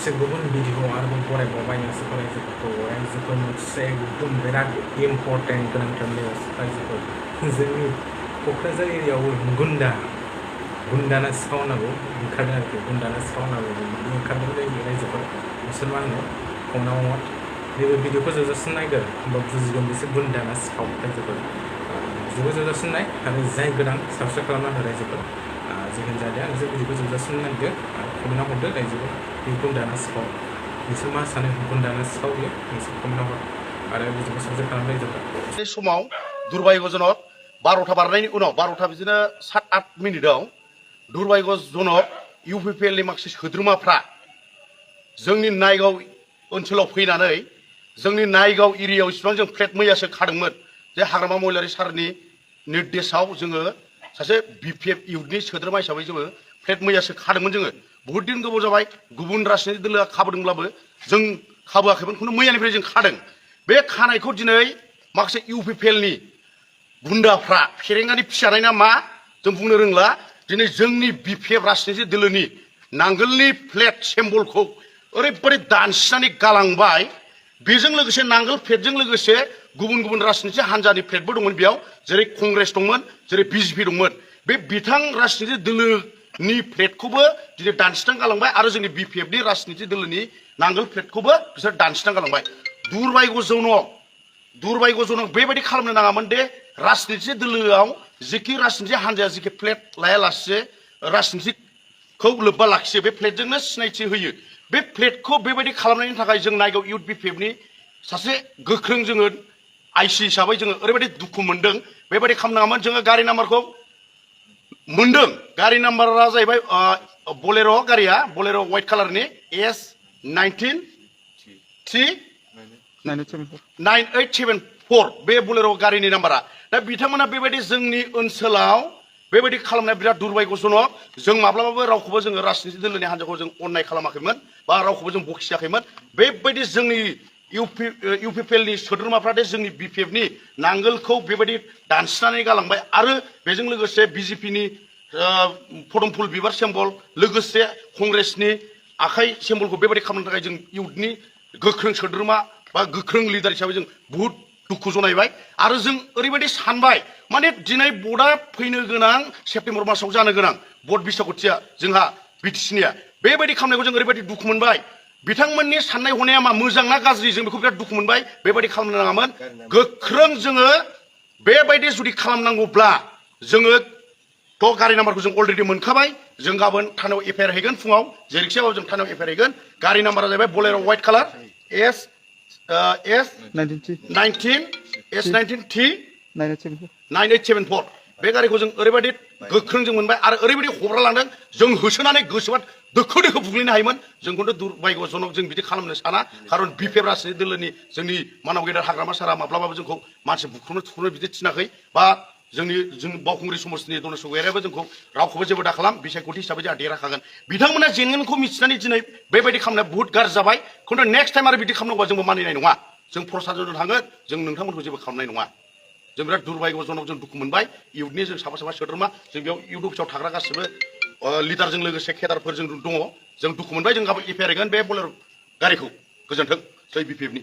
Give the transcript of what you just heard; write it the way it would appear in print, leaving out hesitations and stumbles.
मोनसे गुबुन भिडिअ आरोबाव बरायबावबाय नोंसोर रायजोफोरखौ रायजोफोर मोनसे एकदम बिराद इम्परटेन्ट गोनांथार निउस रायजोफोर जोंनि क'क्राझार एरियायाव गुन्दाना सिखावनांगौ ओंखारदों आरोखि गुन्दाना सिखावनांगौ बिदि ओंखारदों रायजोफोर बिसोर मा होनो हमनाव नैबे भिडिअखौ जोबजासिम नायगोन होमबा बुजिगोन बिसोर गुन्दाना सिखाव रायजोफोर भिडिअखौ जोबजासिम नाय आरो जाय गोदान साबसक्राइब खालामना हो रायजोफोर जिखुनु जाया नोंसोर भिडिअखौ जोबजासिम नायदो आरो कमेन्टआव हरदो रायजोफोर बे गुन्दाना सिखाव नोंसोर मा सानो गुन्दाना सिखाव बियो नोंसोर कमेन्टआव हर आरो भिडिअखौ साबसक्राइब खालाम रायजोफोर बे समाव दुर्भाग्यजनक 12टा बारनायनि उनाव 12टा बिदिनो 7-8 मिनिटआव दुर्भाग्यजनक इउपिपिएलनि माखासे सोद्रोमाफ्रा जोंनि नायगाव ओनसोलाव फैनानै जोंनि नायगाव एरियायाव इसिबां जों फ्लेट मैयासो खादोंमोन जे हाग्रामा महिलारि सारनि निर्देशआव जोङो सासे बिपिएफ इउथनि सोद्रोमा हिसाबै जोङो फ्लेट मैयासो खादोंमोन जोङो बहुत दिन गोबाव जाबाय गुबुन राजनीति दोलोआ खाबोदोंब्लाबो जों खाबोआखैमोन खुनु मैयानिफ्राय जों खादों बे खानायखौ दिनै माखासे इउपिपिएलनि गुन्दाफ्रा फेरेंगानि फिसानाय ना मा जों बुंनो रोंला दिनै जोंनि बिपिएफ राजनीति दोलोनि नांगोलनि फ्लेट सिम्बलखौ ओरैबायदि दानसिनानै गालांबाय बेजों लोगोसे नांगोल फ्लेटजों लोगोसे गुबुन गुबुन राजनीति हान्जानि फ्लेटबो दंमोन बेयाव जेरै कंग्रेस दंमोन जेरै बिजेपि दंमोन बे बिथां राजनीति दोलोनि फ्लेटखौबो दिनै दानसिनानै गालांबाय आरो जोंनि बिपिएफनि राजनीति दोलोनि नांगोल फ्लेटखौबो बिसोर दानसिनानै गालांबाय दुर्भाग्यजनक बेबायदि खालामनो नाङामोन दे राजनीति दोलोआव जिखि राजनीति हान्जाया जिखि फ्लेट लायालासे राजनीतिखौ लोब्बा लाखियो बे फ्लेटजोंनो सिनायथि होयो बे फ्लेटखौ बेबायदि खालामनायनि थाखाय जों नायगाव इउथ बिपिएफनि सासे गोख्रों जोङो आइसि हिसाबै जोङो ओरैबायदि दुखु मोनदों बेबायदि खालामनाङामोन जोङो गारि नाम्बारखौ मोनदों गारि नाम्बारा जाहैबाय बलेर' गारिया बलेर' व्हाइट कालारनि S19T9874 बे बलेर' गारिनि नाम्बारा दा बिथांमोना बेबायदि जोंनि ओनसोलाव बेबायदि खालामनाया बिराद दुर्भाग्यजनक जों माब्लाबाबो रावखौबो जोङो राजनीति दोलोनि हान्जाखौ जों अननाय खालामाखैमोन बा रावखौबो जों बखियाखैमोन बेबायदि जोंनि इउपिपिएलनि सोद्रोमाफ्रा दे जोंनि बिपिएफनि नांगोलखौ बेबायदि दानसिनानै गालांबाय आरो बेजों लोगोसे बिजेपिनि पदमफुल बिबार सिम्बल लोगोसे कंग्रेसनि आखाइ सिम्बलखौ बेबायदि खालामनो थाखाय जों इउथनि गोख्रों सोद्रोमा बा गोख्रों लिडार हिसाबै जों बुहुत दुखु जनायबाय आरो जों ओरैबायदि सानबाय माने दिनै भटआ फैनो गोनां सेप्तेम्बर मासाव जानो गोनां भट बिसायख'थिया जोंहा बिटिसिनिया बेबायदि खालामनायखौ जों ओरैबायदि दुखु मोनबाय बिथांमोननि साननाय हनाया मा मोजां ना गाज्रि जों बेखौ बिराद दुखु मोनबाय बेबायदि खालामनो नाङामोन गोख्रों जोङो बेबायदि जुदि खालामनांगौब्ला जोङो थ' गारि नाम्बारखौ जों अलरेडि मोनखाबाय जों गाबोन थानायाव एफआइआर हैगोन फुङाव जेरैखिजाबाबो जों थानायाव एफआइआर हैगोन गारि नाम्बारा जाहैबाय बलेर' व्हाइट कालार S19T9874 बे गारिखौ जों ओरैबायदि गोख्रों जों मोनबाय आरो ओरैबायदि हब्रा लांदों जों होसोनानै गोसोबा दोखो दोखो बुग्लिनो हायोमोन जों खिन्थु दुर्भाग्यजनक जों बिदि खालामनो साना खारन बिपिएफ राजनीति दोलोनि जोंनि मानाव गेदेर हाग्रामा सारा माब्लाबाबो जोंखौ मानसि बुख्रुबनो बिदि थिनाखै बा जों बावखुंग्रि समाजनि दनेश गयारियाबो जोंखौ रावखौबो जेबो दाखालाम बिसायख'थि हिसाबै जोंहा देरहाखागोन बिथांमोना जेंनाखौ मिथिनानै दिनै बेबायदि खालामनाया बुहुत गाज्रि जाबाय खिन्थु नेक्स्ट टाइम आरो बिदि खालामनांगौबा जोंबो मानिनाय नङा जों प्रसादजों थांगोन जों नोंथांमोनखौ जेबो खालामनाय नङा जों बिराद दुर्भाग्यजनक जों दुखु मोनबाय इउथनि जों साफा सोद्रोमा जों बेयाव इउथ अफिसाव थाग्रा गासिबो लिडारजों लोगोसे केडारफोर जों दङ जों दुखु मोनबाय जों गाबोन एफआइआर हैगोन बे बलेर' गारिखौ गोजोन्थों जै बिपिएफनि